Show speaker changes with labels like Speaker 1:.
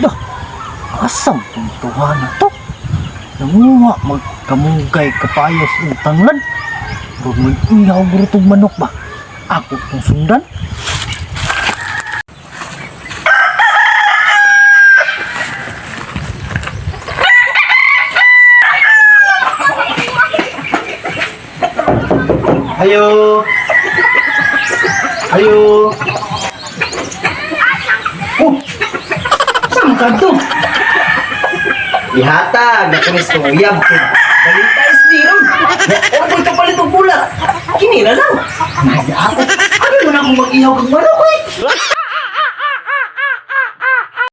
Speaker 1: Dah, asam tong tuha na to. Nanguha magkamugay kapayas ug tanglad. Murag mag-ihaw guro tong manok ba? Ako tong sundan.
Speaker 2: Ayo. Ayo.
Speaker 1: Oh! Saan ka to?
Speaker 2: Ihatag na kunis kong uyab ko. Balita is di ron. Order ka palit og bulak. Kinira lang.
Speaker 1: Naya ako. Ano mo na akong mag-ihaw kag manok eh?